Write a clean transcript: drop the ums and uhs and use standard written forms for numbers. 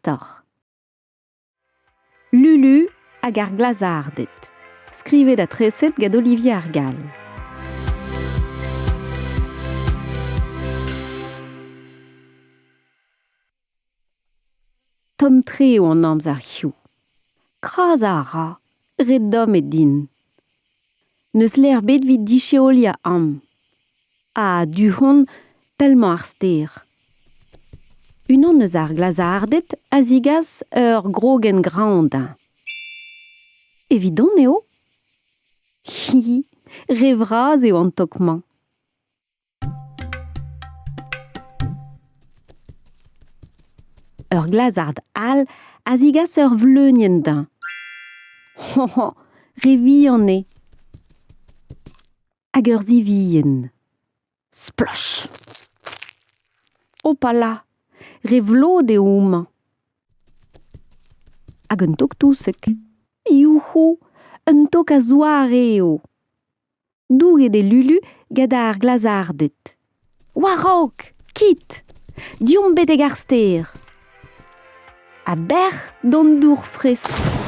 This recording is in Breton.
istor. Lulu hag ar glazarded, skrivet ha treset gant Olivier Ar Gall. Tomm-tre eo an amzer hiziv. Krazañ a ra, re domm eo din. N'eus lec'h ebet evit disheoliañ amañ. Ha du-hont, pell-mañ ar stêr. Unan eus ar glazarded a zigas ur grogenn graoñ dezhañ. Evidon eo ? Hi, re vras eo an tok-mañ. Ur glazard all a zigas ur vleunienn dezhañ. Hoñ, re vihan eo. Hag ur sivienn. Sploch ! Hopala, re vlot eo homañ. Hag un tok-touseg. Youc'hou, un tok a-zoare eo. Douget eo Lulu gant ar glazarded. War-raok, kit ! Deomp betek ar stêr ! Ha bec'h d'an dour fresk !